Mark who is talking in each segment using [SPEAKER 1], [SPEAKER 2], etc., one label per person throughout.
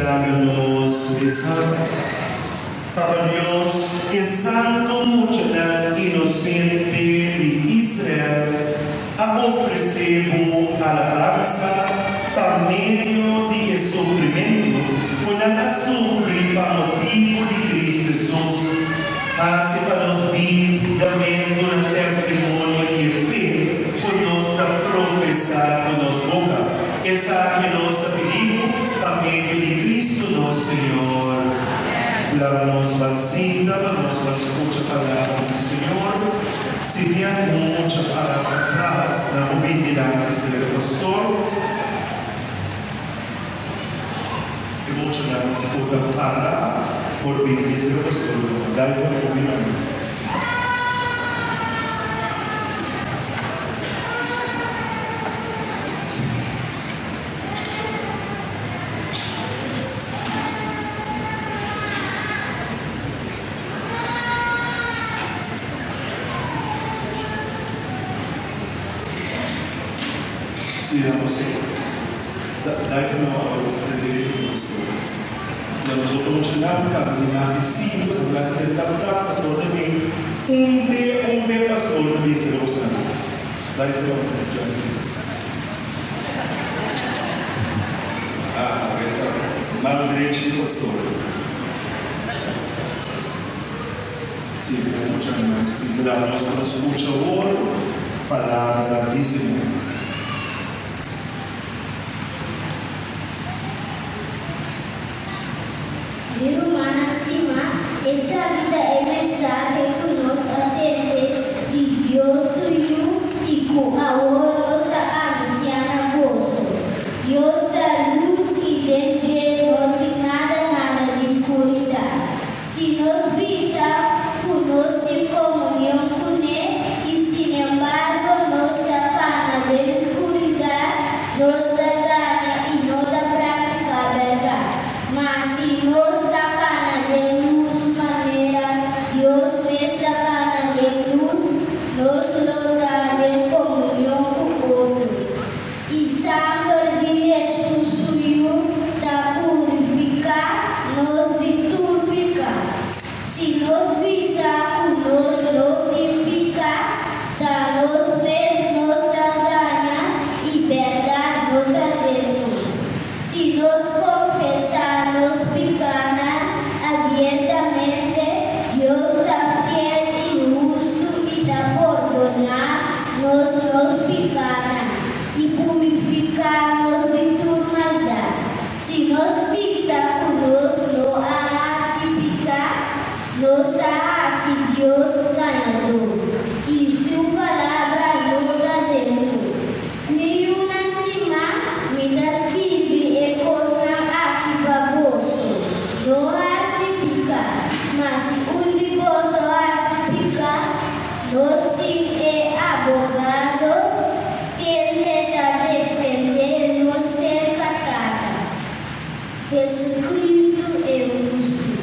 [SPEAKER 1] Laga nos resa. Papa Dios, e santu muchanan inosente di Israel a ofresé bo alabansa pa medio di e sufrimentu ku nan a sufri pa motibu di Kristu Hesus. Hasi pa nos bida mes duna testimonio di e fe ku nos ta profesá ku nos boka. Esaki nos ta pidi bo pa medio di Kristu nos Señor. Laga nos ban sinta pa nos ban skucha palabra di Señor. Si tin algun mucha para patras, nan por bin dilanti serka pastor. E muchanan ku ta para por bin serka pastor. Dai for di obi nan. Sí, nos dai for no awor nos ta debe nos pastor. Na nos otro muchanan ta di mas di cinco sa tras den ta tras pastor ta bin un be un be pastor ta bisa nos nan. Dai for no muchanan. Ah, awor ta man drechi di pastor. Sí, e muchanan si ta nos ta scucha awor palabra di Señor.
[SPEAKER 2] Mi rumannan stimá, esaki ta e mensahe ku nos a tende di Dios su Yu i ku awor nos ta anunsiá na boso, Dios ta lus i den dje no tin nada nada di skuridat. Si nos bisa ku nos tin komunion kuné i sinembargo nos ta kana den. nos lo ta den komunion ku otro. I sanger di Hesus su Yu ta purifiká nos di tur piká. Si nos bisa ku nos no tin piká, ta nos mes nos ta gaña i bèrdat no ta den nos. Si nos konfesá nos pikánan abiertamente, Dios ta fiel i hustu i ta pordoná nos nos pikánan i purifiká nos di tur maldat. Si nos bisa ku nos no a hasi piká, nos ta hasi Dios gañadó i su Palabra no ta den nos. Mi yunan stimá, mi ta skirbi e kosnan aki pa boso. No hasi piká. Ma si un di boso hasi piká, nos tin e abogado, kende ta defendé nos serka Tata, Jesucristo e hustu.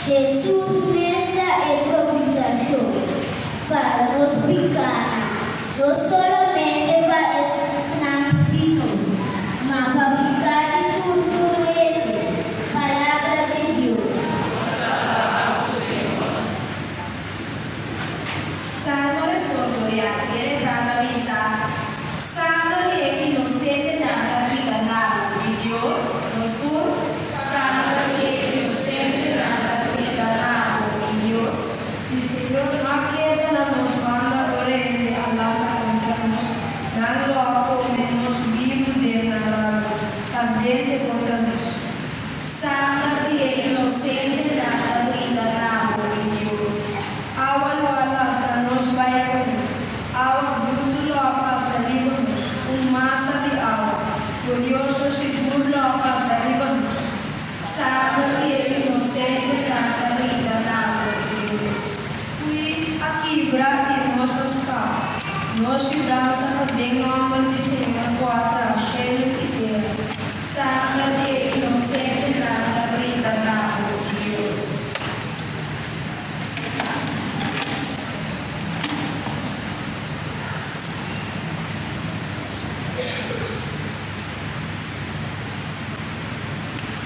[SPEAKER 2] Hesus mes ta e propisiashon pa nos pikánan, no solamente pa esnan di nos, ma pa piká di tur tur hende. Palabra di Dios.
[SPEAKER 3] Salmo responsorial, E refran ta bisa, Sanger di e inosentenan ta grita na bo, mi Dios, nos tur. Sanger di e inosentenan ta grita na bo, mi Dios.
[SPEAKER 4] Si Señor no a keda na nos banda ora hende a lanta kontra nos, nan lo a kome nos bibu den nan rabia kandente kontra nos.
[SPEAKER 3] Sanger di e inosentenan ta grita na bo, mi Dios.
[SPEAKER 4] Awa lo a lastra nos bai kuné. Awa brutu lo a pasa riba nos, un masa di awa furioso sigur lo a pasa riba nos.
[SPEAKER 3] Sanger di e inosentenan ta grita na bo, Dios.
[SPEAKER 4] Kui a kibra i nos a skapa. Nos yudansa ta den nòmber di Señor ku a traha shelu i tera.
[SPEAKER 3] Sanger di e inosentenan ta grita na bo, Dios.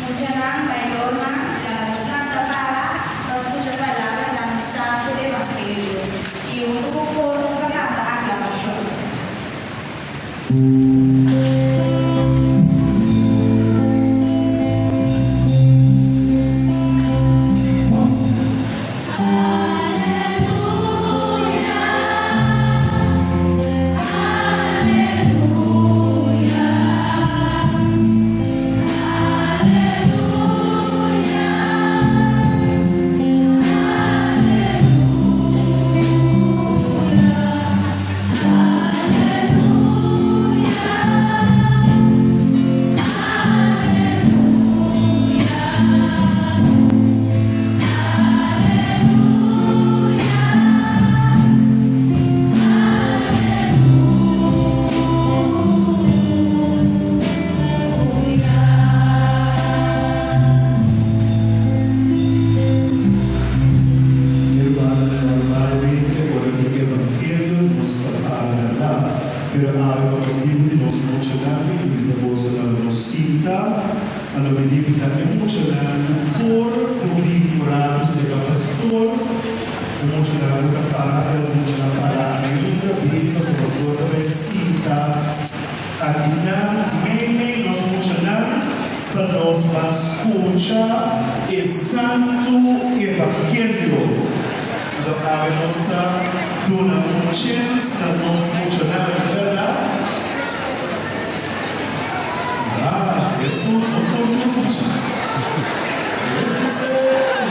[SPEAKER 3] Muchanan, mayornan, laga nos lanta para pa skucha palabranan di Santu Evangelio i huntu ku kor nos a kanta aklamashon.
[SPEAKER 1] Hermanonan, normalmente ora di evangelio nos ta agradá, pero awe pa motibu di nos muchanan mi invita boso na lo nos sinta, a lo mi invita e muchanan ku por kubrí un ratu serka pastor, e muchanan ku ta para, e muchanan para ainda bini pasobra pastor ta bai sinta akinan meimei nos muchanan pa nos ban skucha e santu evangelio. Anto awe nos ta duna un chens na nos muchanan, no bèrdat? Ah, Hesus no por tur mucha. Hesus eh!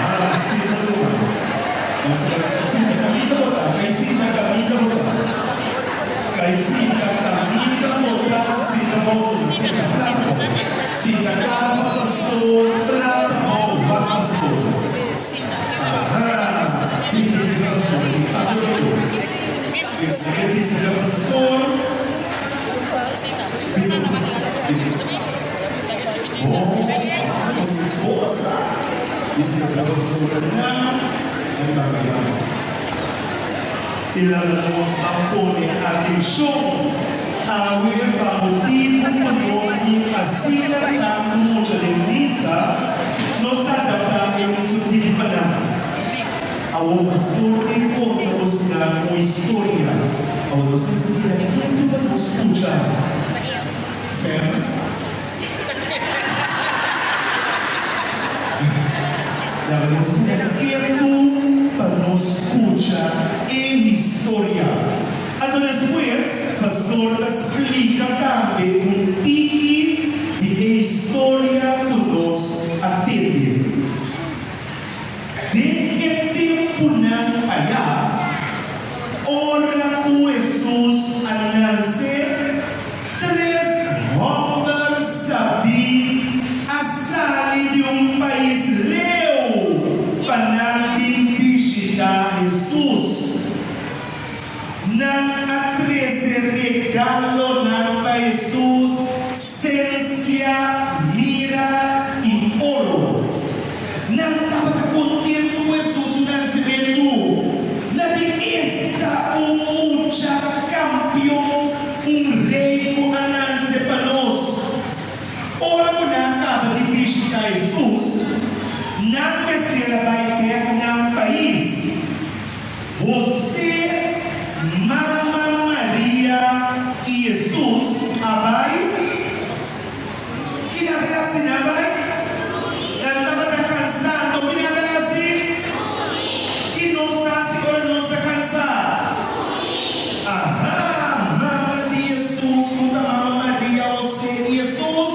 [SPEAKER 1] Ah, sinta ruman. Nos ta sinta kaminda bo ta, kai sinta kaminda bo ta. Kai sinta kaminda bo ta, sinta bo, sinta plata bo. Sinta kaba pastor, plata bo, wak pastor. Aha, bin bisa pastor, bin pastor bo. Bin bisa pastor, bin, bin. Bon. Mester pastoranan en Babilònia. I laga nos a pone atenshon awe pa motibu ku nos tin asina tantu mucha den misa, nos ta adaptá e mesun tiki pa nan. Awor pastor ke konta bosnan un historia. Awor nos mester keda ketu pa nos skucha. Fèrms. Laga nos keda ketu pa nos skucha e historia. Anto despues pastor ta splika tambe un tiki di e historia ku nos a tende. Den e tempunan ayá, ora ku Hesus a nanse, tres hòmber sabí a sali di un pais leu pa nan bin bishitá Hesus. Nan a trese regalonan pa Hesus, Sensia, mira i oro. Nan tabata kontentu ku Hesus su nansementu. Nan di, Esta un mucha kampion, un rei ku a nanse pa nos! Ora ku nan kaba di bishitá Hesus, nan mester a bai bèk nan pais. Hosé, mama Maria i Hesus a bai. Ki nan a hasi? Nan a bai. Nan tabata kansá, anto ki nan a hasi? Ki nos ta hasi ora nos ta kansá? Aha! Mama di Hesus ku ta mama Maria, Hosé i Hesus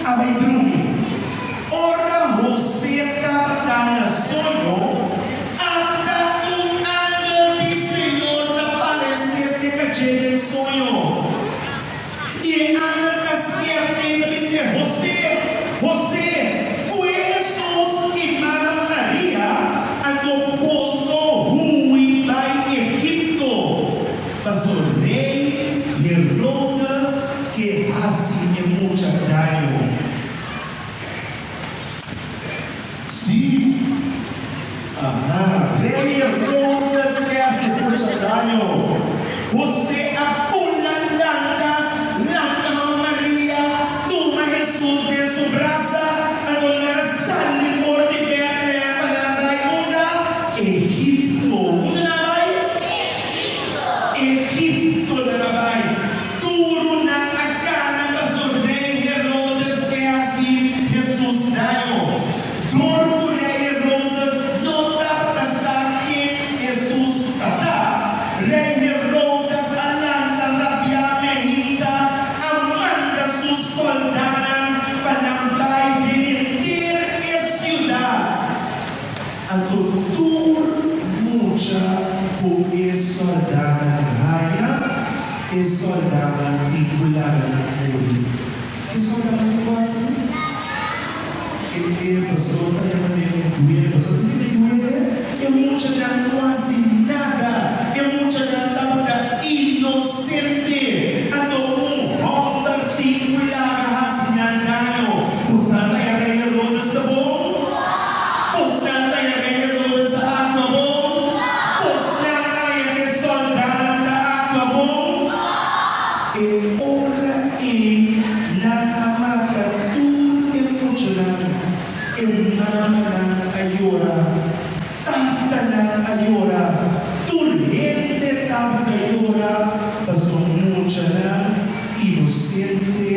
[SPEAKER 1] a bai drumi. Ora Hosé tabata na soño, ata un angel di Señor ta paresé serka dje den soño. I e angel ta spièrt'é i ta bis'é, Hosé, Hosé, kue Hesus i mama Maria, anto boso hui bai Egipto, pasobra rei Herodes ke hasi e mucha daño. Sí, aha, rei Herodes ke hasi mucha daño. José a pula lanta, lanta mama Maria, tuma Hesus den su brasa, anto nan a sali for di Bètlehèm pa nan bai unda? Egipto. Unda nan a bai? Egipto nan a bai. Turu nan a kana paso rei Herodes ke hasi Hesus daño. Dor ku rei Herodes no tabata sa ken Hesus ta ta, rei Herodes a lanta rabiá mehita, a manda su sòldánan pa nan bai den henter e siudat. Anto tur mucha ku e sòldánan haña, e sòldánan tin ku laga nan muri. Ki sòldánan tin ku hasi? E e pastor ta yama den un duele. Pastor ta sinti duele? E muchanan no hasi nada. E muchanan tabata inosente. Anto un hòmber tin ku laga hasi nan daño. Bosan ta yama Herodes ta bon? Bosnan ta yega Herodes a aktua bon? Bosnan a yega e sòldánan ta aktua bon? E ora ei nan a mata tur e muchanan, e mamanan a yora, tatanan a yora, tur hende tabata yora pasobra muchanan inosente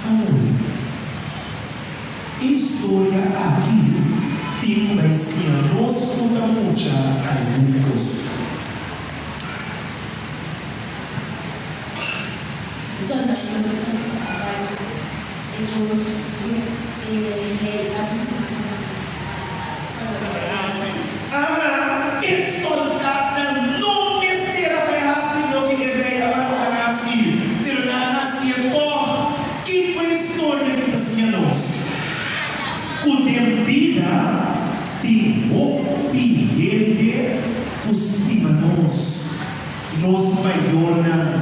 [SPEAKER 1] a muri. E historia aki tin ku bai siña nos ku ta mucha algun kos. Aha, e soldatnan no mester a bai hasi loke e rei a manda nan hasi, pero nan a hasié tòg. Kiko e storia aki ta siña nos? Ku den bida tin hopi hende ku stima nos, nos mayornan,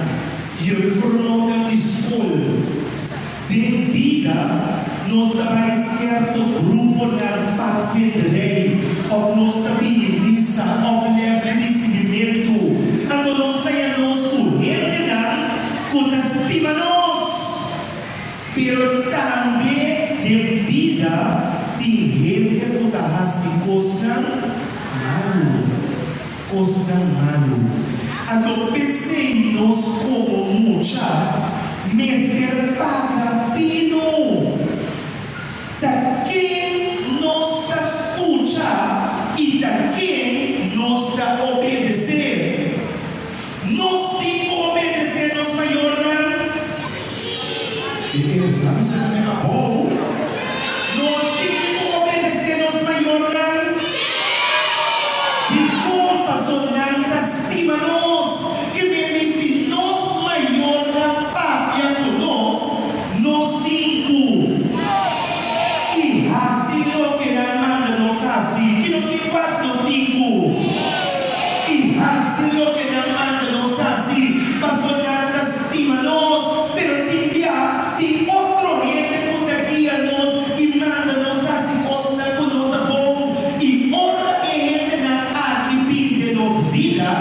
[SPEAKER 1] jufrounan di skol. Den bida nos ta bai sierto gruponan patfender. tende rei, òf nos ta bini misa òf lès di risibimentu, anto nos ta ya nos ku hendenan ku ta stima nos. Pero tambe den bida tin hende ku ta hasi kosnan malu, kosnan malu. Anto p'esei nos komo mucha mester paga tinu. Ta ken nos ta skucha i ta ken nos ta obedesé? Nos tin ku obedesé nos mayornan? E esnan bisa ku e abou. Nos tin ku obedesé nos mayornan? Dikon? Paso nan ta stima nos. Ke bende si nos mayornan papia ku nos, nos tin ku i hasi loke nan manda nos hasi. Ki nos tin ku hasi? Nos tin ku. I hasi loke nan manda nos hasi, pasobra nan ta stima nos. Pero tin bia tin otro hende ku ta guia nos i manda nos hasi kosnan ku no ta bon. I ora e hendenan aki bin den nos bida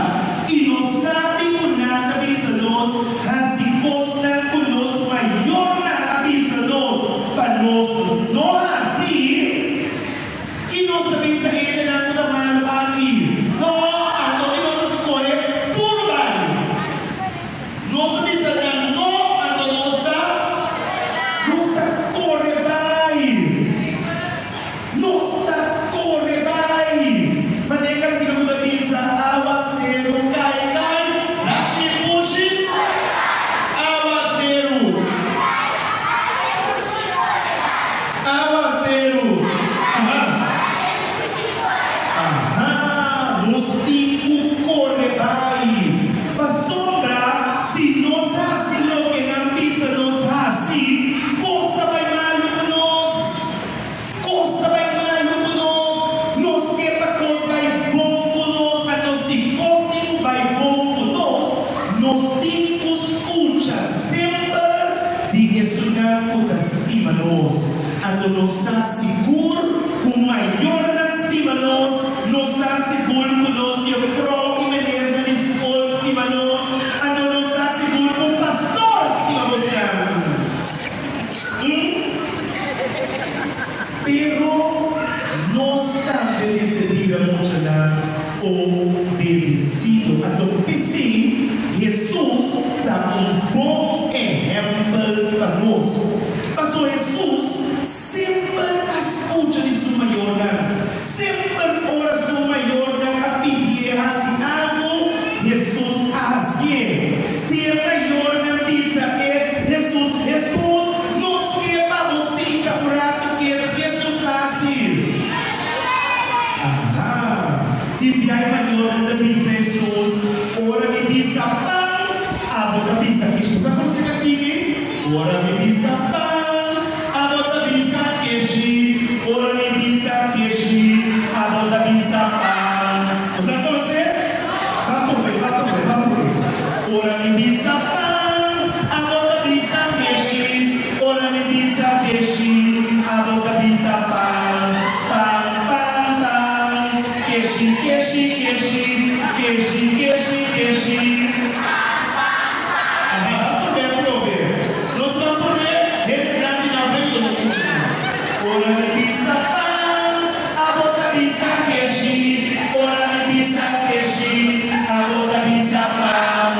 [SPEAKER 1] i nos sabi ku nan ta bisa nos hasi kosnan ku nos mayornan a bisa nos pa nos no hasi, Ki nos ta bisa hendenan ku ta malu aki? No, anto di nos ta sukore puru bai. Nos ta bisa nan no, anto nos ta nos ta kore bai. Nos ta kore bai. Manera e kantika ku ta bisa awaseru kai kai, rashi pushi, awaseru. Awaseru! Aha! Aha! Nos tin ku kore bai. Pasobra si nos hasi loke nan bisa nos hasi, kos ta bai malu ku nos. Kos ta bai malu ku nos. Nos ke pa kos bai bon ku nos, anto si kos tin ku bai bon ku nos, nos tin ku skucha semper di esunnan ku ta stima nos. Anto nos sa sigur ku mayornan stima nos, nos sa sigur ku nos jefrou i menernan di skol stima nos, anto nos sa sigur ku pastor stima bosnan. Mm. Pero nos tambe mester bira muchanan obedesido. Anto p'esei Hesus ta un bon ehèmpel pa nos. Pasobra Hesus semper a skucha di su mayornan. Semper ora su mayornan a pidié hasi algu, Hesus a hasié. Si e mayornan bisa e Hesus, Hesus, nos ke pa bo sinta un ratu ketu, ke Hesus ta hasi? Aha! Di bia e mayornan ta bisa Hesus, Ora mi bisa pan, abo ta bisa keshi. Bo sa por si katiki? Ora mi bisa pan, abo ta bisa keshi. Ora mi bisa keshi, abo ta bisa pan. Bo sa por si? Ban purbe, ban purbe, ban purbe. Ora mi bisa pan, abo ta bisa keshi. Ora mi bisa keshi, abo ta bisa pan. Pan, pan, pan. Keshi, keshi, keshi. Keshi, keshi, keshi. Aha, ban purbe atrobe. Nos ban purbe, hende grandi nan ta yuda nos muchanan. Ora mi bisa pan, abo ta bisa keshi. Ora mi bisa keshi, abo ta bisa pan.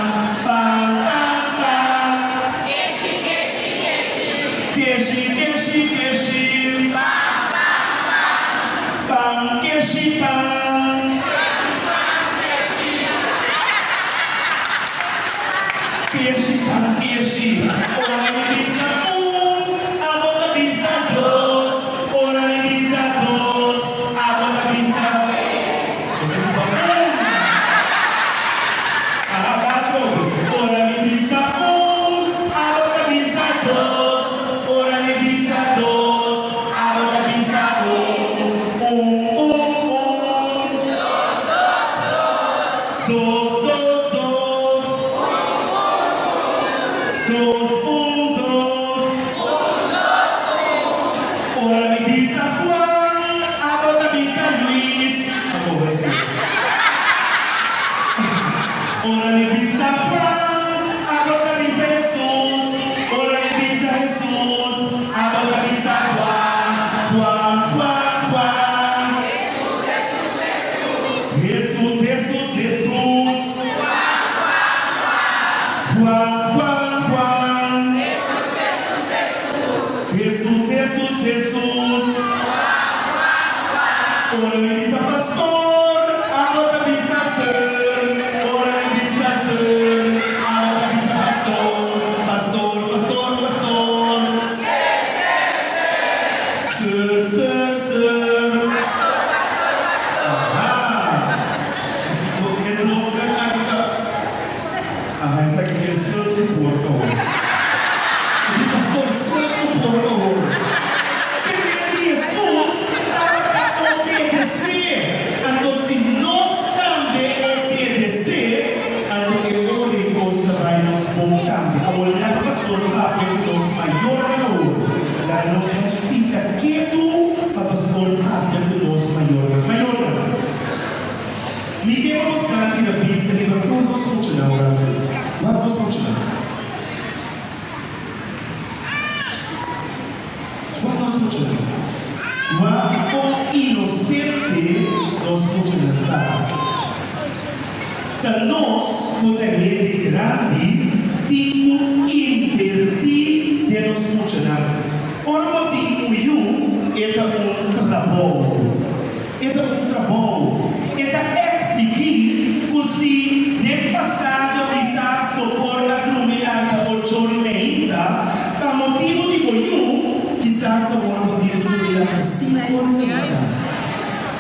[SPEAKER 1] Pan, pan, pan. Keshi, keshi, keshi. Keshi, keshi, keshi. Pan, pan, pan. Pan, keshi, pan. Keshi, pan, keshi. Keshi, pan, keshi. Ora mi bisa un, abo ta bisa dos. Ora mi bisa dos, abo ta bisa. Bo ta bisa un. Aha, ba atrobe. Ora mi bisa un, abo ta bisa dos. Ora mi bisa dos, abo ta bisa un. Un, un, un. Dos, dos, dos. Dos, dos, dos. Un, un, un. Dos, un, dos. Un, dos, un. Ora mi bisa Juan, abo ta bisa. Ora mi bisa Juan, abo ta bisa Hesus. Ora mi bisa Hesus, abo ta bisa Juan. Juan, Juan, Juan. Hesus, Hesus, Hesus. Hesus, Hesus, Hesus. Juan, Juan, Juan. Juan, Juan, Juan. Hesus, Hesus, Hesus. Hesus, Hesus, Hesus. Juan, Juan, Juan. Ora mi bisa pastor, abo ta bisa seur. Ora mi bisa seur, abo ta bisa pastor. Pastor, pastor, pastor. Seur, seur, seur. Seur, seur, seur. Pastor, pastor, pastor. Aha. E dosnan aki ta. Aha, esaki tin slot ku porta awor. E di pastor, slot ku porta awor. Primer di Hesus tabata obedesé. Anto si nos tambe obedesé, anto e ora e kos ta bai nos bon tambe. Awor laga pastor papia ku nos mayornan awor. Laga nos nos pinta ketu pa pastor papia ku nos mayornan. Mayornan, mi ke pa nos nan tira bista riba tur nos muchanan ora aki. Wak nos muchanan. Wak nos muchanan. Wak kon inosente nos muchanan ta. Ta nos ku ta hende grandi tin ku invertí den nos muchanan. Ora bo tin un yu, e ta un trabou. E ta un trabou. E ta eksigí ku si den pasado kisas bo por a drumi lanta ocho ora meinta, pa motibu di bo yu, kisas awor bo tin ku drumi lanta sinku ora di mañana.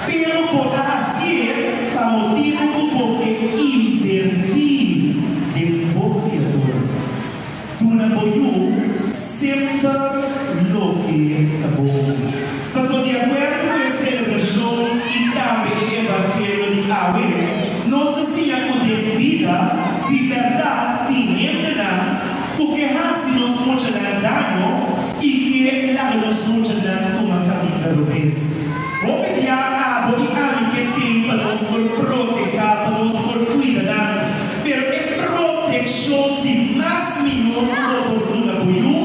[SPEAKER 1] Pero bo ta hasié pa motibu ku bo ke invertí den bo kriatura. Duna bo yu semper loke ta bon. Pasobra di akuerdo ku e selebrashon i tambe e evangelio di awe, nos ta siña ku den bida di bèrdat tin hendenan ku ke hasi nos muchanan daño i ke laga nos muchanan tuma kaminda robes. Hopi bia abo i ami ke tin pa nos por protehá, pa nos por kuida nan, pero e protekshon di mas mihó ku bo por duna bo yu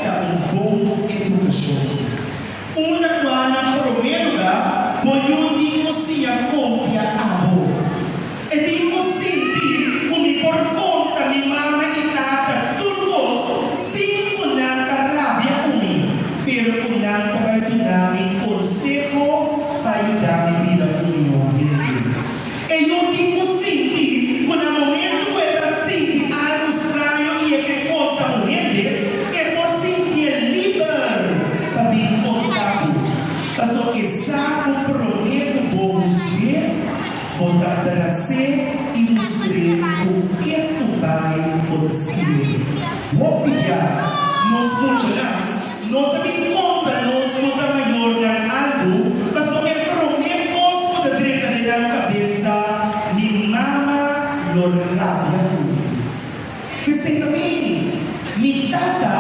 [SPEAKER 1] ta un bon edukashon. Unda kua na promé lugá bo yu tin ku siña konfia abo. E tin ku sinti ku mi por konta mi mama i tata tur kos sin ku nan ta rabia ku mi, pero ku nan ta bai duna mi konseho pa yuda mi bira un mihó hende. E yu tin ku sinti ku na momentu ku e ta sinti algu straño i e ke konta un hende, e por sintié liber pa bin konta ku. Pasobra e sa ku promé ku bo husg'é, Bo ta tras'é i mustr'é ku ke ku bai bo ta stim'é. Hopi bia nos muchanan no ta bin konta nos ku ta mayornan algu, pasobra e promé kos ku ta drenta den nan kabes ta, Mi mama lo rabia ku mi. P'esei ta bin, mi tata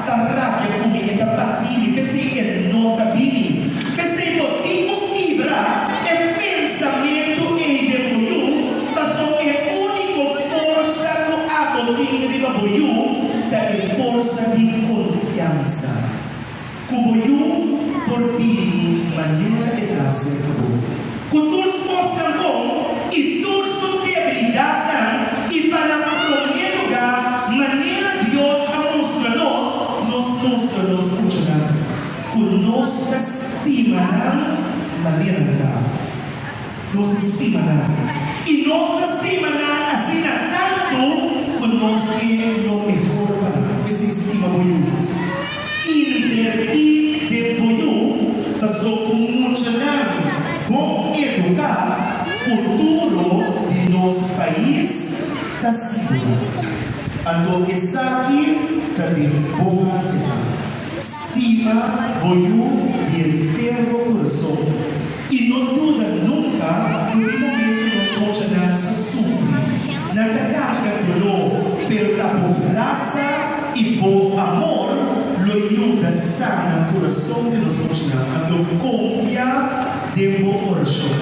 [SPEAKER 1] ta rabia ku mi, e ta bati mi, p'esei e no ta bini. P'esei bo tin ku kibra e pensamentu ei den bo yu, pasobra e úniko forsa ku abo tin riba bo yu ta e forsa di konfiansa ku bo yu por bini manera e ta aserka bo. Ku tur su kosnan bon i tur su debilidatnan, i pa na promé lugá manera Dios a mustra nos, nos mustra nos muchanan ku nos ta stima nan manera nan ta. Nos ta stima nan. I nos ta stima nan asina tantu ku nos ke lo mehor pa nan. P'esei stima bo yu. Invertí den bo yu paso ku muchanan bon eduká, futuro di nos pais ta sigurá. Anto esaki ta den bo hantenan. Stima bo yu di henter bo kurason i no duda nunka ku di momentu nos muchanan sa sufri, nan ta karga doló, pero ta bo brasa i bo amor lo yuda sana kurason di nos muchanan. Anto konfia den bo orashon.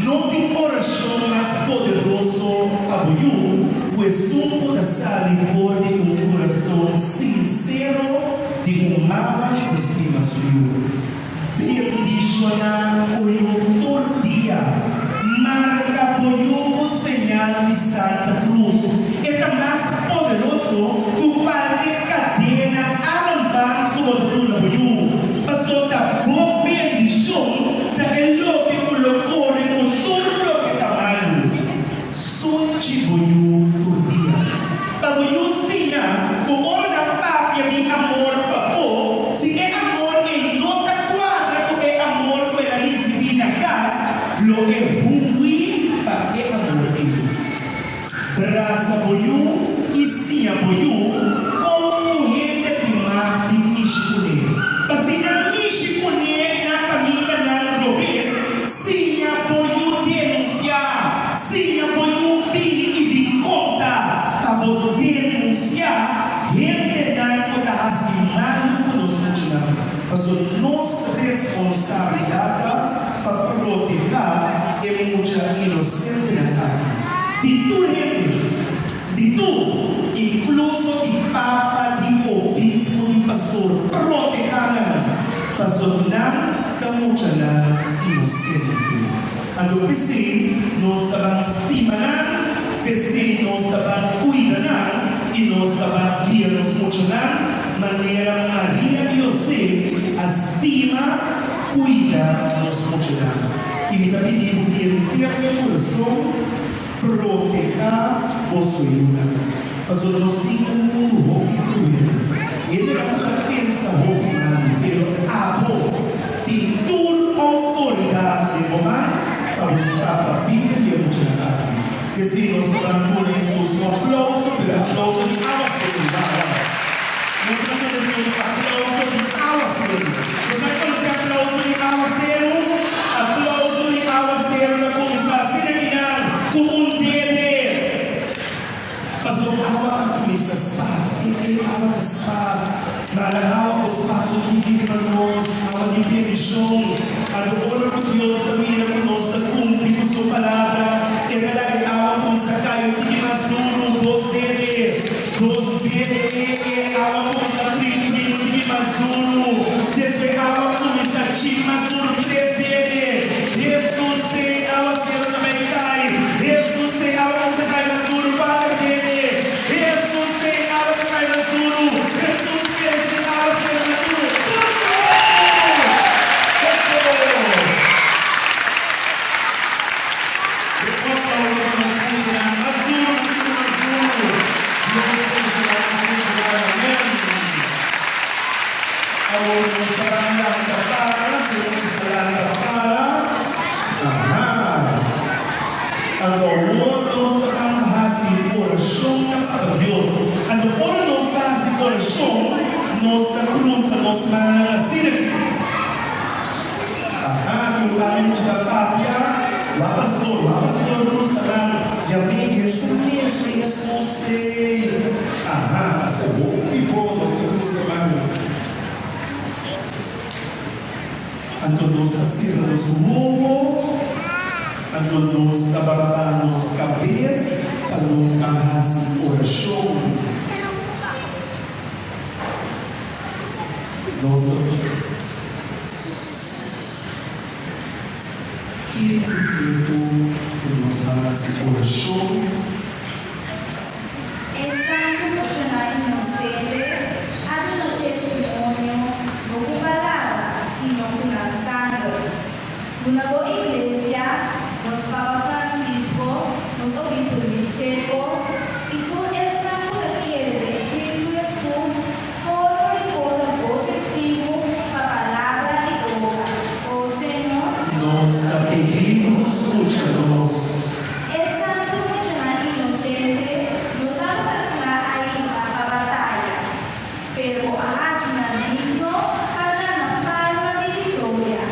[SPEAKER 1] No tin orashon mas poderoso pa bo yu ku esun ku ta sali for di un kurason sinsero di un mama ku ta stima su yu. Bendishoná bo yu tur dia. Marka bo yu ku señal di Santa Krus. E ta mas poderoso ku kualke kadena armband ku bo ta duna bo yu. Pasobra ta bo bendishon ta e loke ku lo kore ku tur loke ta malu. Sunchi bo yu tur dia. Pa bo yu siña ku ora nan papia di amor pafó, si e amor ei no ta kuadra ku e amor ku el a risibí na kas, lo e hui pa e amor ei. Brasa bo yu i siña bo yu kon un hende tin mag di mishi kuné. Pa si nan mishi kuné na kamindanan robes, siña bo yu denunsiá. Siña bo yu bini i bin konta pa bo denunsiá hendenan ku ta hasi malu ku nos muchanan. Pasobra nos responsabilidat ta pa protehá e mucha inosentenan aki. Di tur hende, di tur, inkluso di papa, di obispo, di pastor, protehá nan, pasobra nan ta muchanan inosente. Anto p'esei nos ta ban stima nan, p'esei nos ta ban kuida nan i nos ta ban guia nos muchanan manera Maria i José a stima, kuida nos muchanan. I mi ta pidi bo di henter mi kurason, protehá boso yunan. Pasobra nos tin un mundu hopi kruel. Hendenan ta pensa hopi malu, pero abo tin tur outoridat den bo man pa bo stapa bida di e muchanan aki. P'esei nos ta ban duna Hesus un aplauso, pero e aplauso di awaseru. Wak, wak. Nos ta duna Hesus aplauso di awaseru. Nos a konosé aplauso di awaseru? Aplauso di awaseru ta kuminsá asina kinan, ku un dede. Pasobra awa a kuminsá spat, e e awa ta spat, mara awa ku spat un tiki riba nos, awa di bendishon. Anto ora ku Dios ta mira ku nos ta kumpli ku su palabra, e ta laga e awa kuminsá kai un tiki mas duru, dos dede, dos dede, e e awa kuminsá trinti un tiki mas duru, despues awa kuminsá chin mas duru, tres dede. Hesus e awasero ta bai kai. Hesus e awa kuminsá kai mas duru, kuater dede. Hesus e awa ta kai mas duru. Hesus kere si awasero mas duru. Tur dede! Hesus! E aplauso pa nos muchanan mas duru, un tiki mas duru. Dios bendishoná nos muchanan. Amen. Awor nos ta ban lanta para, tur nos ta lanta para. Aha. Anto awor nos ta ban hasi orashon na Papa Dios. Anto ora nos ta hasi orashon, nos ta krusa nos mannan asina aki. Aha, tin un par mucha ta papia, Wak pastor, wak pastor krusa man. Yam'é Hesus mes, Hesus ei. Aha, ta hopi bon nos ta krusa man. Anto nos a sera nos wowo, anto nos ta baba nos kabes pa nos a hasi orashon. Nos ta Ketu ketu ku nos a hasi orashon.
[SPEAKER 3] E santu muchanan inosente a duna testimonio no ku palabra, sino ku nan sanger. Duna bo Iglesia, nos Papa Francisco, nos Obispo Luis Secco, i tur esnan ku ta kere den Cristo Hesus forsa di por ta bo testigu pa palabra i obra. O Señor.
[SPEAKER 1] Nos ta pidi bo skucha nos.
[SPEAKER 3] E santu muchanan inosente no tabata kla ainda pa bataya, pero bo a hasi nan digno pa gana palma di vitoria.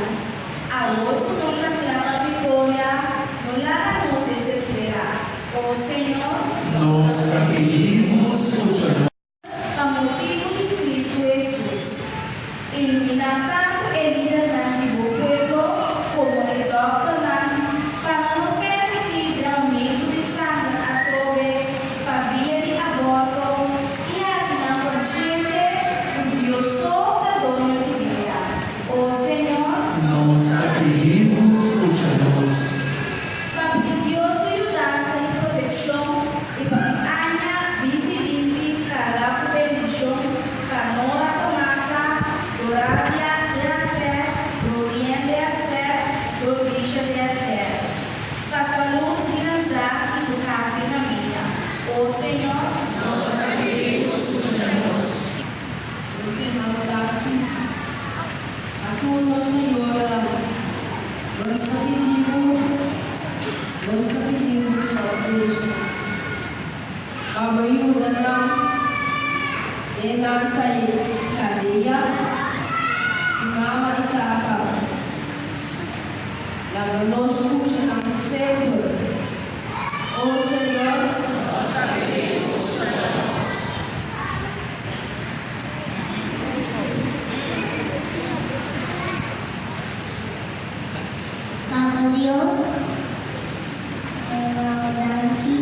[SPEAKER 3] Awor ku nos ta kla pa vitoria, no laga nos desesperá. O Señor.
[SPEAKER 1] Nos ta pidi bo skucha nos.
[SPEAKER 3] Pa motibu di Kristu Hesus, iluminá tantu e lidernan di bo pueblo komo e dòkternan pa nan.
[SPEAKER 5] Nos ta pidi Bo, nos ta pidi Bo pa Bo bendishoná. Pa Bo yuda nan den nan tarea di mama i tata. Laga nos skucha nan semper, O Señor.
[SPEAKER 3] Nos ta pidi Bo, skucha nos.
[SPEAKER 2] Papa Dios, Mama danki.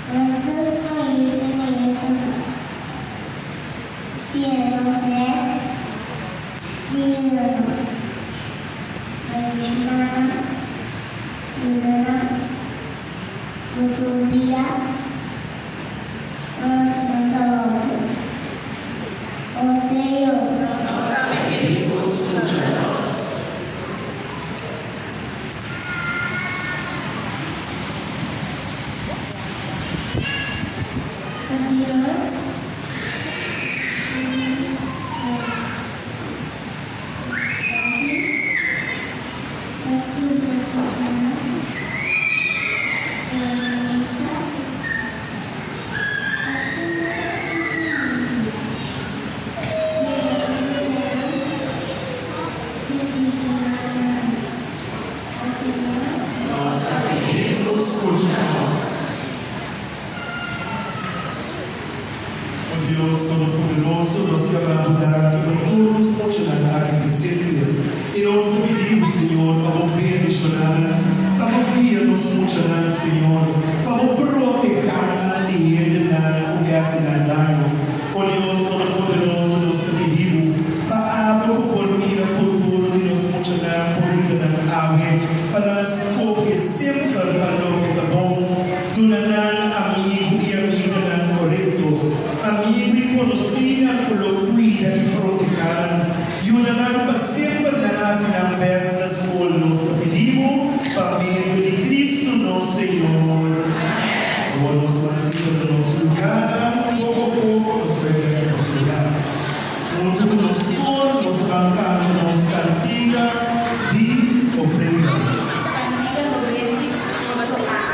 [SPEAKER 2] Pronto pais i mayornan siña nos les di yuda nos. Bendishoná nan, yuda nan ku tur dia nos no ta wòrdu. O Señor.
[SPEAKER 3] Nos ta pidi Bo skucha nos. Nos ta pidi Bo skucha nos.
[SPEAKER 1] O Dios Todopoderoso, nos yama Bo danki pa tur nos muchanan aki presente. I nos ta pidi Bo, Señor, pa Bo bendishoná nan, pa Bo guia nos muchanan, Señor, pa Bo protehá nan di hendenan ku ke hasi nan daño. O Dios Todopoderoso, nos ta pidi Bo pa abo ku por mira futuro di nos muchanan por yuda nan awe pa nan skohe semper pa loke ta bon, duna nan amigu i amiganan korekto, amigu i konosínan ku lo kuida i protehá nan, yuda nan pa semper nan hasi nan bèst na skol. Nos ta pidi Bo pa medio di Kristu nos Señor. Awor nos ta sinta na nos lugánan, poko a poko nos ta bai bek na nos lugá. Huntu ku nos tur nos ban kanta nos kantiga di ofrenda.
[SPEAKER 3] Kantiga 98 A.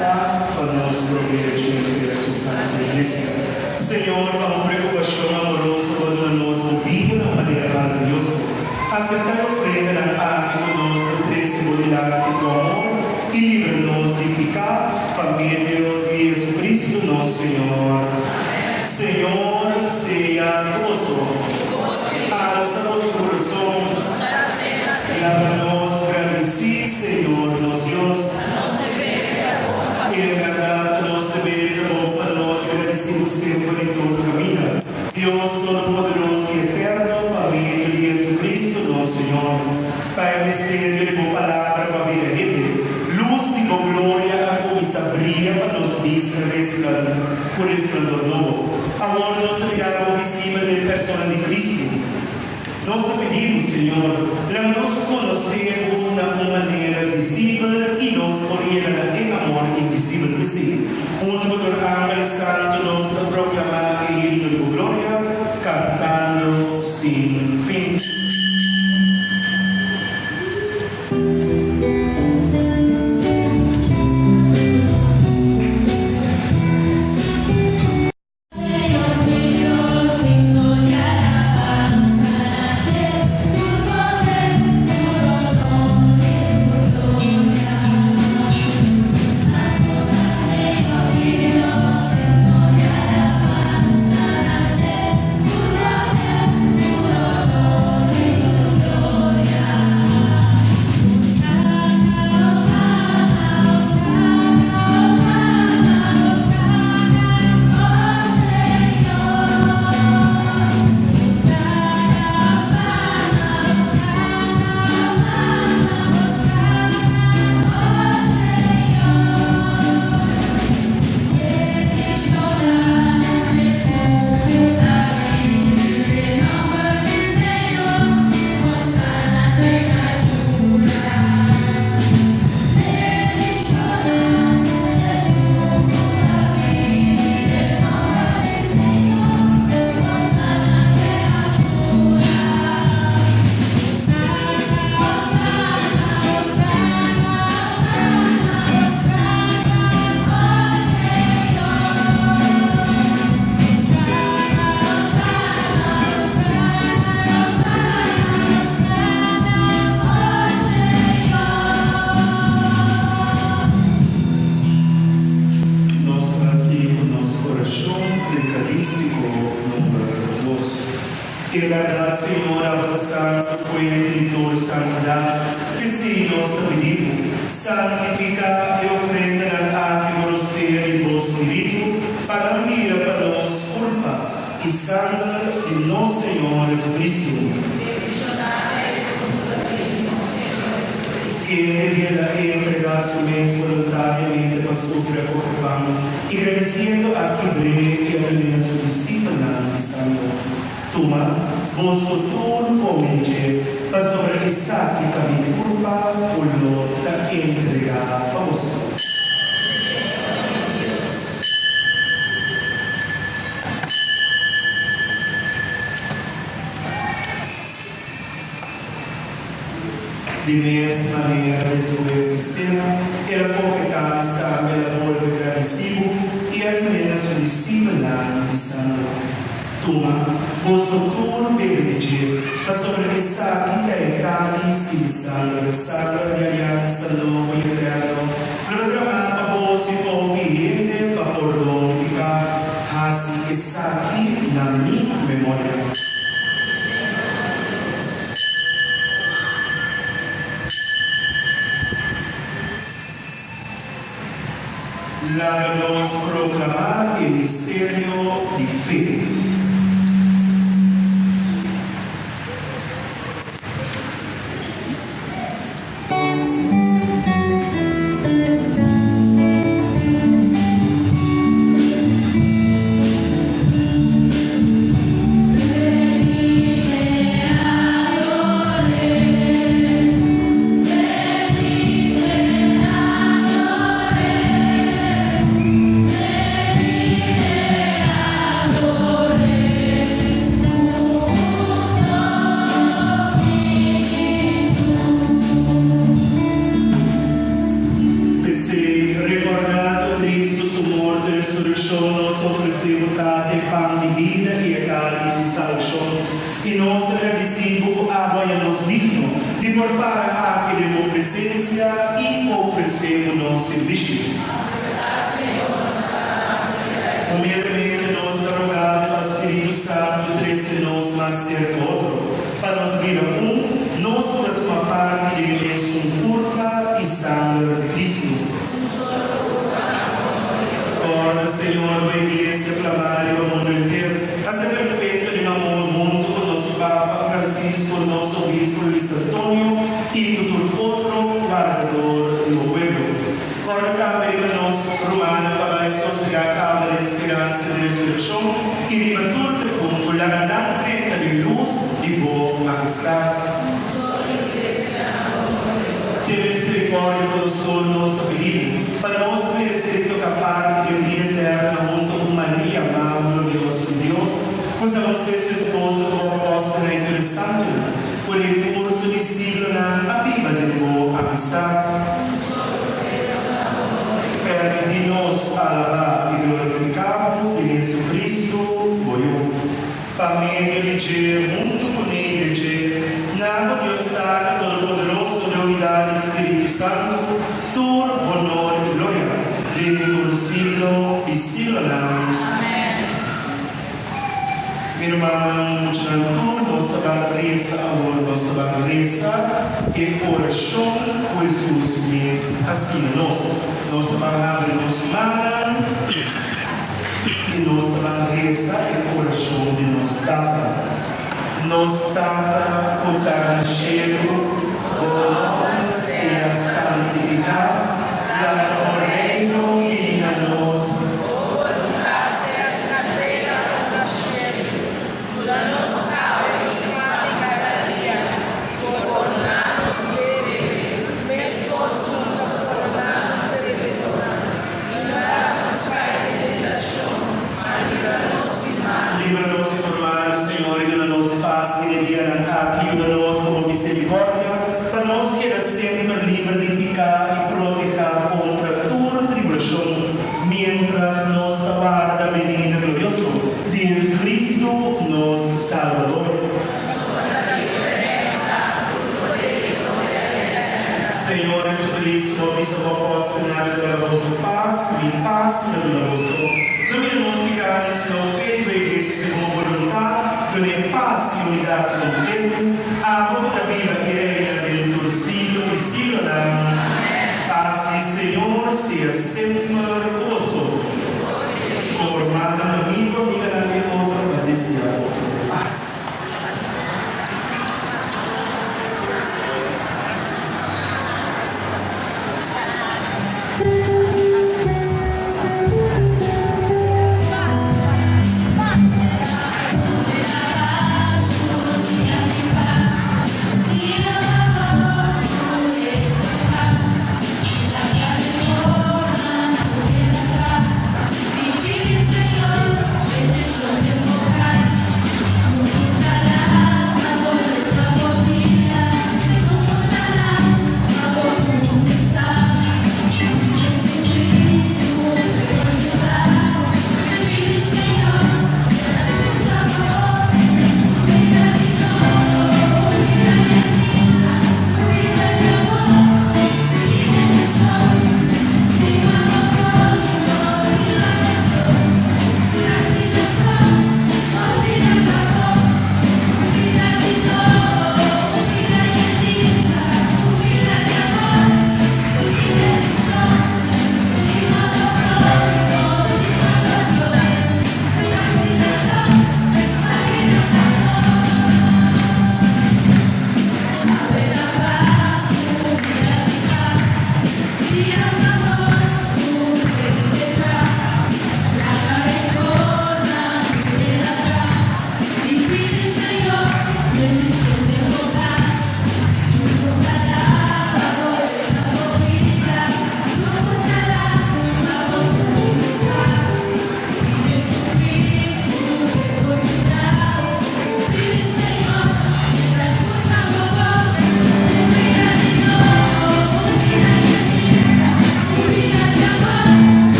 [SPEAKER 1] majestad pa nos probecho henter su Santa Iglesia. Señor, pa bo preocupacion amoroso bo a duna nos bo bida na un manera maraviyoso. Acepta e ofrendanan aki cu nos ta trece bo dilanti cu amor y libra nos di pica pa medio di Jesucristo nos Señor. Señor sea cu boso. Alsa boso curason. Laga nos gradici Señor nos Dios. En berdad nos deber y ta bon pa nos gradici bo semper y tur caminda, Dios Todopoderoso y Eterno, pa medio di Jesucristo nos Señor. Pa e misterio di bo Palabra cu a bira hende, luz di bo gloria a cuminsa bria pa nos bista cu resplandor nobo. Awor nos ta mira bo visibel den persona di Cristo. Nos ta pidi bo, Señor, laga nos konosé bo na un manera visibel i nos por yega na e amor invisibel. P'esei, huntu ku tur angel santu nos ta proklamá e himno di bo gloria, kantando sin fin. Nos ta hasi ku nos orashon eukarístiko number dos. E bèrdat, Señor, abo ta santu, fuente di tur santidat. P'esei nos ta pidi bo, santifiká e ofrendanan aki ku nos sea di bo Spiritu, pa nan bira pa nos kulpa i sanger di nos Señor Jesucristo. Kende di el a entregá su mes boluntariamente pa sufri a kohe pan, i gradisiendo a kibr'é i a dun'é na su disipelnan, bisando, Tuma, boso tur kome di dje, pasobra esaki ta mi kurpa ku lo ta entregá pa boso. Di mes manera, despues di sena, el a kohe kalis tambe, el a bolbe gradisí bo i a dun'é na su disipelnan, bisando, Tuma, boso tur bebe di dje, pasobra esaki ta e kalis di mi sangre, sangre di aliansa nobo i eterno, lo ta dramá pa boso i pa hopi hende pa pordon di piká. Hasi esaki na mi memoria. Laga nos proclamá e misterio di fe. su morto i resurekshon, nos ta ofresé bo, Tata, e pan di bida i e kális di salbashon. I nos ta gradisí bo ku abo haña nos digno di por para aki den bo presensia i ofresé bo nos sirbishi. Humildemente nos ta rogá bo pa Spiritu Santu trese nos mas serka otro, pa nos bira un, nos ku ta tuma parti den e mesun kurpa i sanger di Kristu. Kòrda, Señor, bo Iglesia plamá riba mundu henter, hasi perfekto den amor huntu ku nos Papa Francisco, nos Obispo Luis Antonio i ku tur otro wardador di bo pueblo. Kòrda tambe riba nos rumannan pa bai sosegá kaba den speransa di resurekshon i riba tur defuntu laga nan drenta den lus di bo mahestat. Tene miserikòrdia ku nos tur, nos ta pidi Bo, pa nos meresé di toka parti den bida eterna huntu ku Maria, Mama glorioso di Dios, ku San José su esposo, ku bo apòstelnan i tur e santunan, ku den kurso di siglonan a biba den bo amistat. Permití nos alabá i glorifiká Bo den Jesucristo, bo Yu. Pa medio di dje, huntu kuné i den dje, na bo Dios Tata Todopoderoso den unidat di Spiritu Santu, tur honor i gloria, den tur siglo di siglonan. Amen. Mi rumannan, muchanan tur, nos ta ban resa awor, nos ta ban resa e orashon ku Hesus mes a siña nos. Nos ta ban habri nos mannan. I nos ta ban resa e orashon di nos Tata. Nos Tata ku ta na shelu, bo nòmber sea santifiká, laga bo Reino bini na nos.
[SPEAKER 6] Bo boluntat sea na tera komo na shelu. Duna nos awe nos pan di kada dia, i pordoná nos debe, meskos ku nos ta pordoná nos debedónan.
[SPEAKER 1] Libra nos di tur mal, Señor, i duna nos pas den e dianan aki. Yuda nos ku bo misericordia, pa nos keda semper liber di piká i protehá kontra tur tribulashon, miéntras nos ta warda benida glorioso di Jesucristo, nos Salbador. Señor Jesucristo, bo a bisa bo apòstelnan, Mi ta duna boso pas, mi pas mi ta duna boso. No mira nos pikánan, sino fe di bo Iglesia segun bo boluntat, dun'é pas i unidat kompletu, abo ku ta biba i reina den tur siglo di siglonan. Pas di Señor sea semper ku boso. Bo por manda un amigu, amiganan di otro pa deseá otro pas.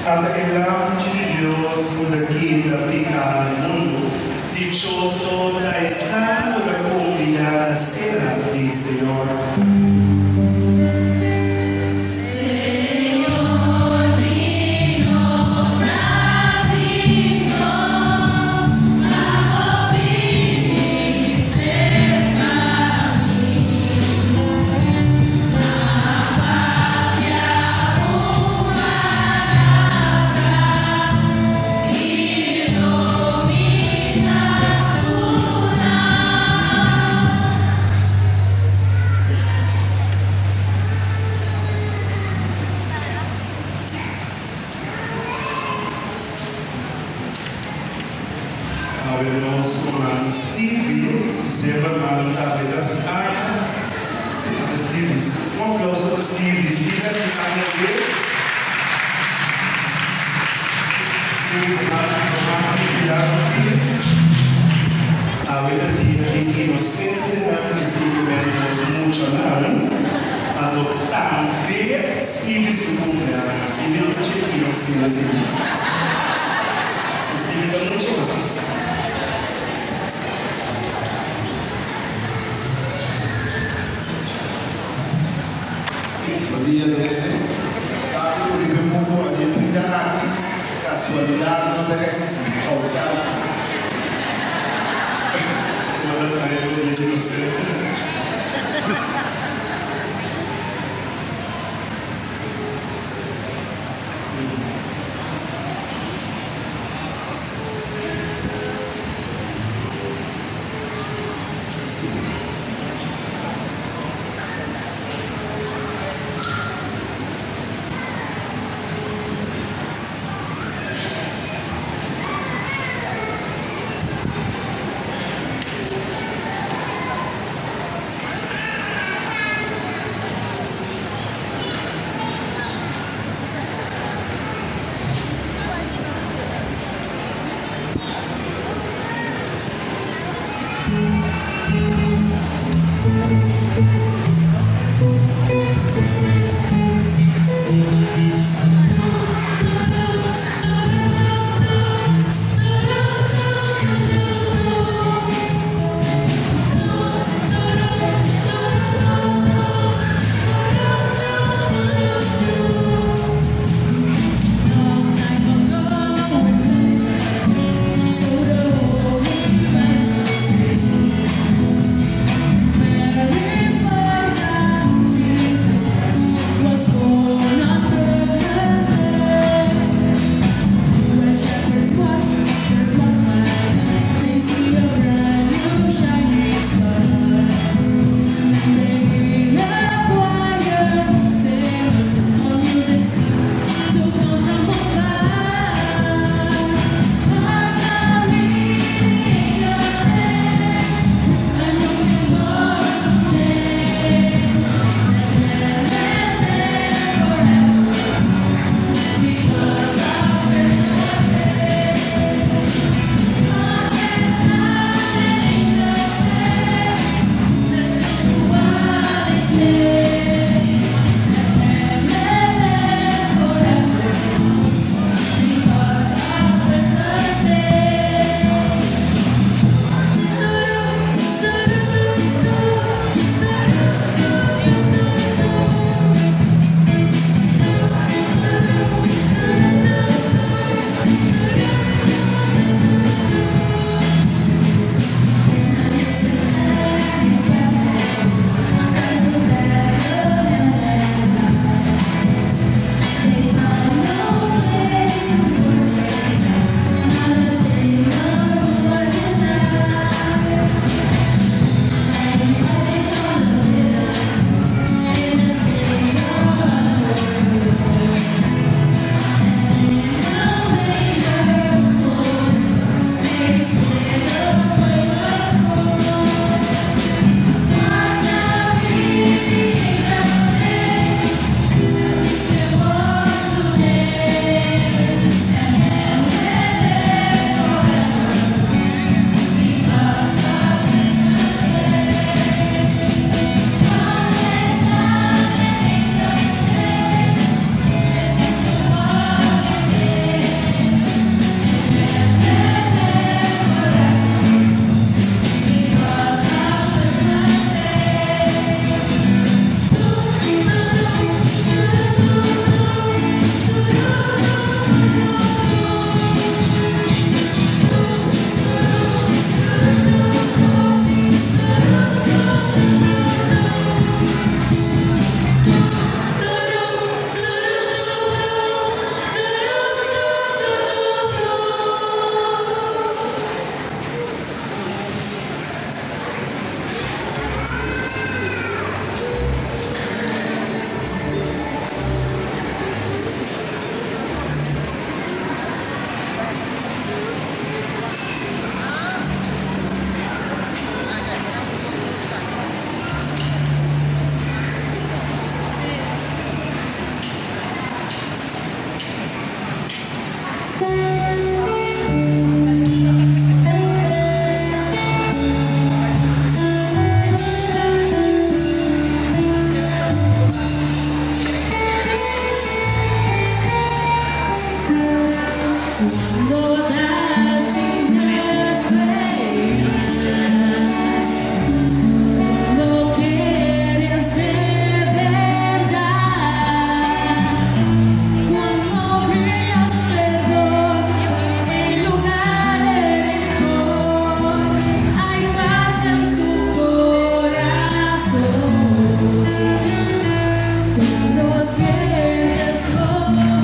[SPEAKER 1] Ata e Lamchi di Dios ku ta kita piká di mundu. Dichoso ta esnan ku ta konbidá na sena di Señor. Awe nos ruman Stevie Zimmerman tambe ta hasi aña. Si, ta Stevie. Un aplauso pa Stevie. Stevie hasi aña awe. Stevie ruman di Pilar Martin. Awe ta dia di inosentenan i simplemente nos muchanan. Anto tambe Stevie su cumpleaños. Stevie no ta dje inosente. Si Stevie ta mucho mas.
[SPEAKER 7] Bon dia Irene. Sabi ku riba e mundu a di e bida aki, kasualidat no ta eksistí, kausal si.
[SPEAKER 1] Buenas noches, bon dia inocente.
[SPEAKER 3] Cuando sientes compasión.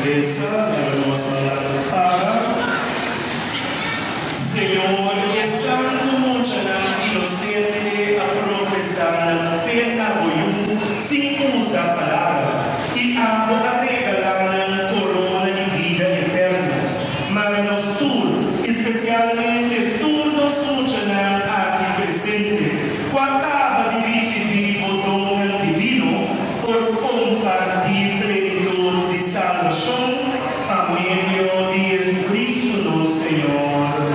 [SPEAKER 1] resa, laga nos malata para. Señor, e santu muchanan inosente a profesá nan fe na bo Yu sin usa palabra, i abo a regalá nan korona di bida eterno. Mara nos tur, i spesialmente tur nos muchanan aki presente, ku a kaba di risibí bo donnan divino, por kompartí plenitud di salbashon pa medio di Jesucristo nos Señor.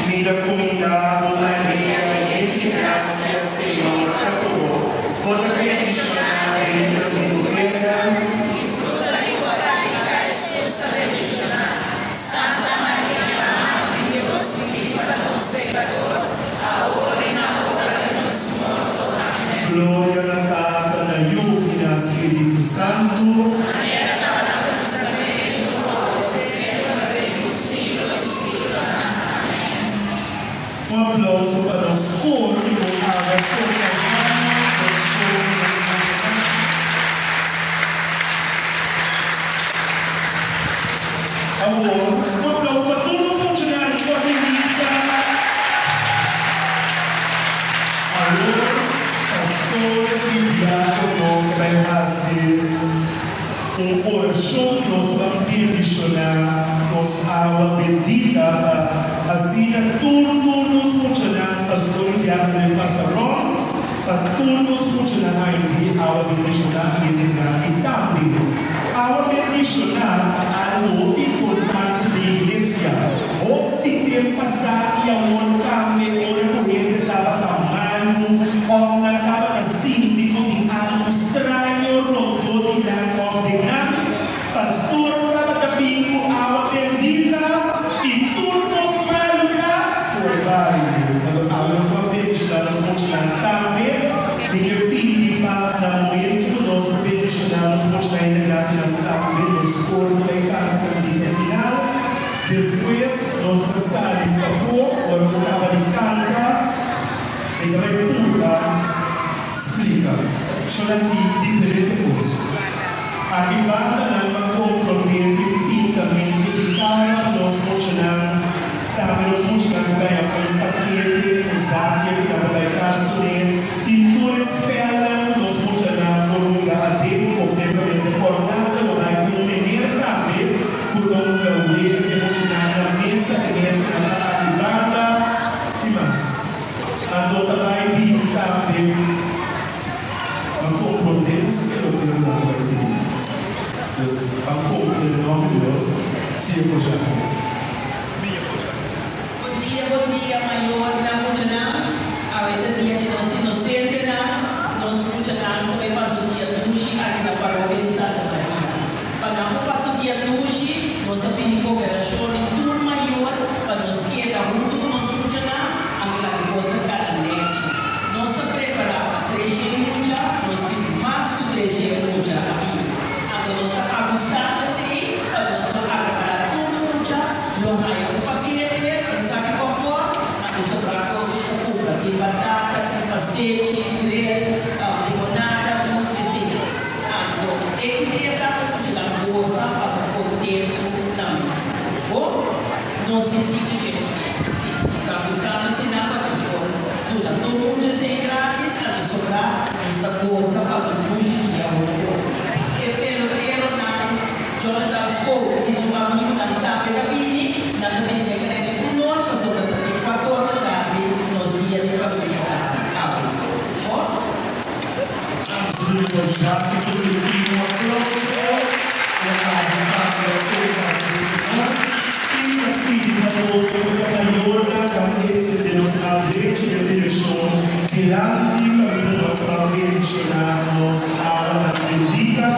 [SPEAKER 1] Mi ta kumindá bo, Maria, yen di grasia, Señor ta ku bo. Bo ta bendishoná entre di muhernan.
[SPEAKER 6] I fruta di bo barriga, Hesus, ta bendishoná. Santa Maria, Mama di Dios, pidi pa nos pekador, awor i na ora di nos morto. Amen.
[SPEAKER 1] Gloria na Tata, na Yu i na Spiritu Santu.
[SPEAKER 6] Manera tabata na kuminsamentu, awor i semper, den tur siglo di siglonan. Amen.
[SPEAKER 1] Un aplauso pa nos kor ku a kompañá nos kor nos muchanan. Awor, un aplauso pa tur nos muchanan ku a bin misa. Awor, pastor i diákono ta bai hasi un orashon. Nos ban bendishoná nos awa bendita pa asina tur tur nos muchanan, pastor i diákono den pasa rònt pa tur nos muchanan haña di e awa bendishoná i e bendá. I tambe, awa bendishoná ta algu hopi importante den iglesia. Hopi tempu pasá i awor tambe ora ku hende tabata malu òf nan tabata sinti ku tin algu straño rondó di nan òf den nan, pastor tabata bin ku awa bendita i tur kos malu ta por bai. Anto awe nos por bendishoná nos muchanan tambe. Mi ke pidi pa na momentu ku nos ta bendishoná nos muchanan hende grandinan tambe nos por bai kanta kantika final. Despues nos ta sali pafó, ora ku kaba di kanta, mi ta bai purba splika. Shona tin diferente kos. Aki banda nan a komprondé di pintamentu di kara nos muchanan. Tambe nos muchanan ta haña un pakete, un zakje ku nan ta bai kas kuné. Tin tur e spèlnan ku nos muchanan por hunga aden kompletamente òrnado. Lo bai ku un meneer tambe. Ku ta un gawe e muchanan na mesa, e mesanan ta aki banda, ki mas? Anto ta bai bin tambe pa komprondé nos pelotero nan ku bai tin. Dus ban konfia den nòmber di Dios si e por ja.
[SPEAKER 8] Bon dia, bon dia mayornan, muchanan. Awe ta dia di nos inosentenan. Nos muchanan ta bai pasa un dia dushi aki na Parokia di Santa Maria. Pa nan por pasa un dia dushi, nos ta pidi koperashon di tur mayor pa nos keda huntu ku nos muchanan, anto laga e kosnan kana nèchi. Nos a prepará pa treshe mucha, nos tin mas ku treshe mucha aki. Anto nos ta abusá esei pa nos por akapará tur mucha, lo haña un pakete, un saki pòpkòn, anto sobrá kos nos ta kumpra, tin batata, tin pastechi, grill, limonada, jus, esei. Anto e idea ta pa muchanan gosa, pasa kontentu na misa. Bo? Nos tin sinku dje famia. Sí, nos ta buskando eseinan pa nos por duna tur mucha esei gratis, anto sobrá nos ta gosa pasa un dushi dia huntu ku otro. E peloteronan Jonathan Skou i su amigunan tambe ta bini. Nan ta bini den kare di un or pasobra ta te kuator di tardi nos dia di famia ta habri. Bo?
[SPEAKER 1] Antonio Jacques un aplauso pa abo tambe a comparti cu nos y ta pidi pa boso cu ta mayornan ta extende nos man drechi den direccion dilanti caminda nos a menciona nos awanan bendita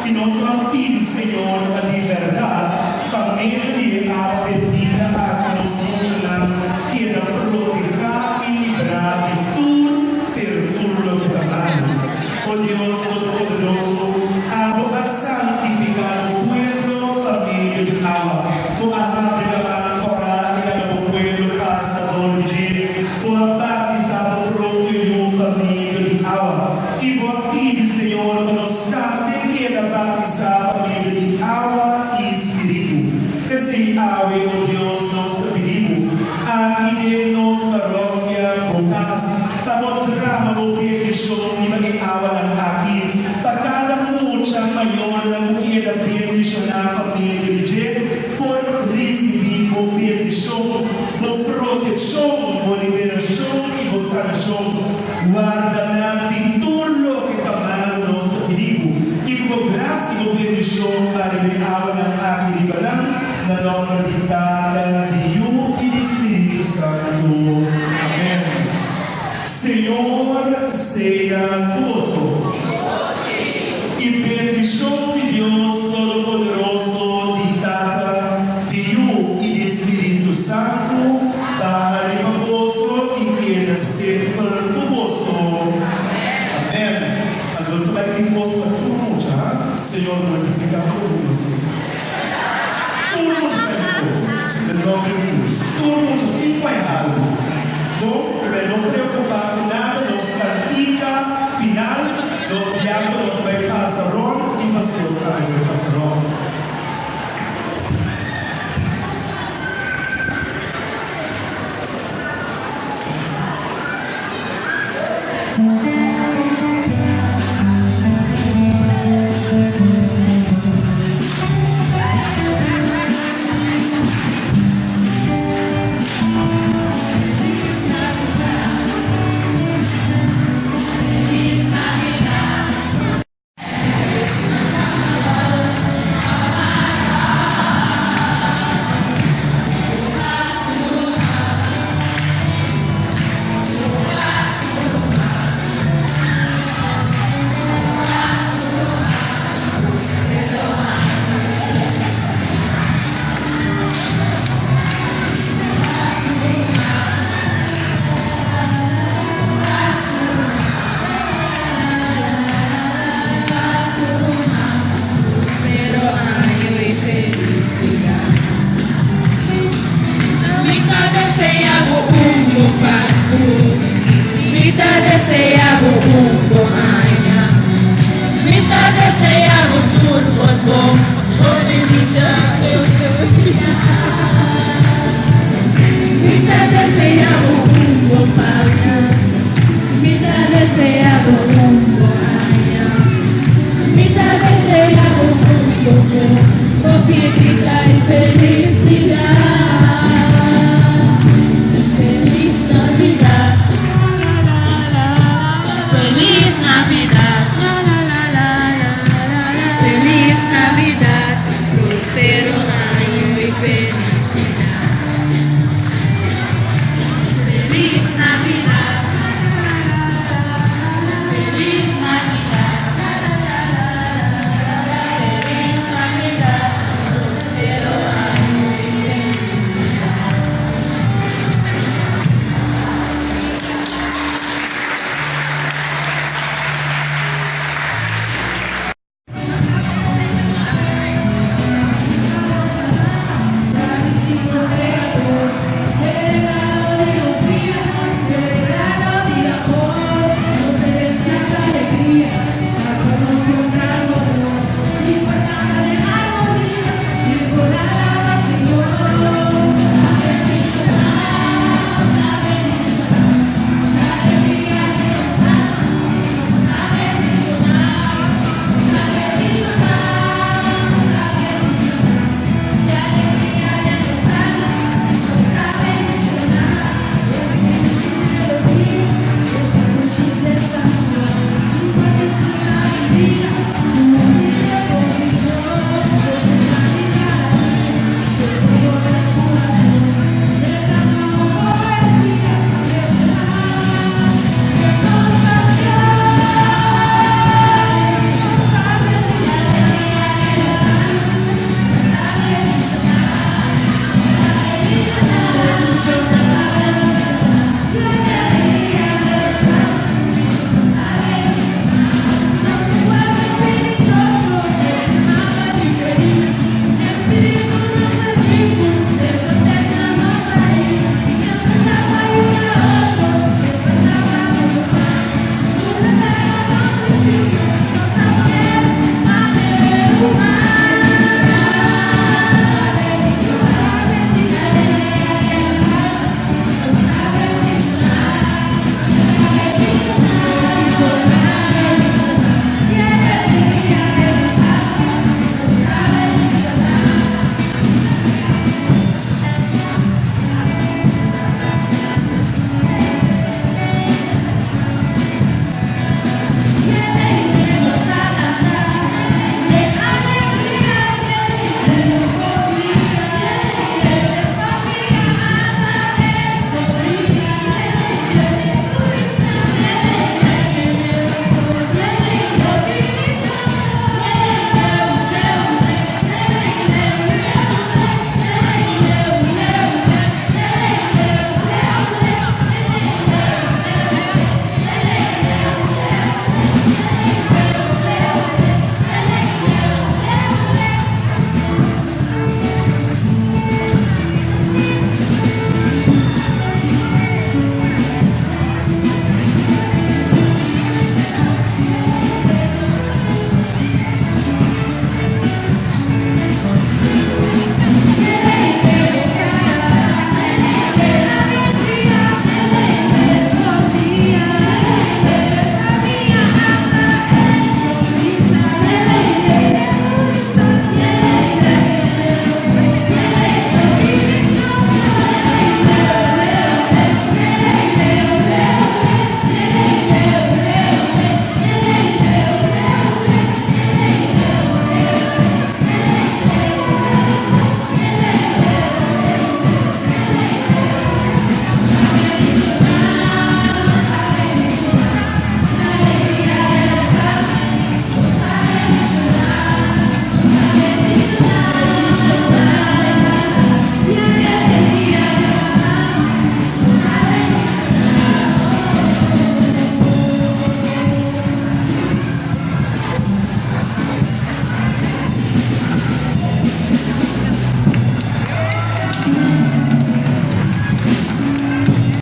[SPEAKER 1] y nos a pidi Señor pa di berdad pa medio di e awa bendita aki nos muchanan keda proteha y libra di tur Pero tur loke ta malu. O Dios Todopoderoso, abo a santifiká bo pueblo pa medio di awa. Bo a habri laman kòrá i laga bo pueblo pasa dor di dje. Bo a batisá bo propio Yu pa medio di awa. I bo a pidi, Señor, pa nos tambe keda batisá pa medio di awa. Pa Bo drama Bo bendishon riba e awanan aki, pa kada mucha mayornan ku keda bendishoná pa medio di dje por risibí Bo bendishon, Bo protekshon, Bo liberashon i Bo sanashon. Warda nan di tur loke ta malu nos ta pidi Bo, i ku Bo grasia i Bo bendishon ariba e awanan aki riba nan, na nòmber di Tata, di Yu i di Spiritu Santu. Amèn. Señor sea ku boso. I bendishon di Dios Todopoderoso, di Tata, di Yu i di Spiritu Santu baha riba boso i keda semper ku boso. Amèn. Anto ta bai tin kos pa tur mucha, ha? Señor multipliká tur boso. Tur mucha ta di kos. Den nòmber di Hesus. Tur mucha tin ku hay algu. Bon, pero no preokupá ku nada, nos kantika final, nos diákono ta bai pasa rònt i pastor tambe bai pasa rònt.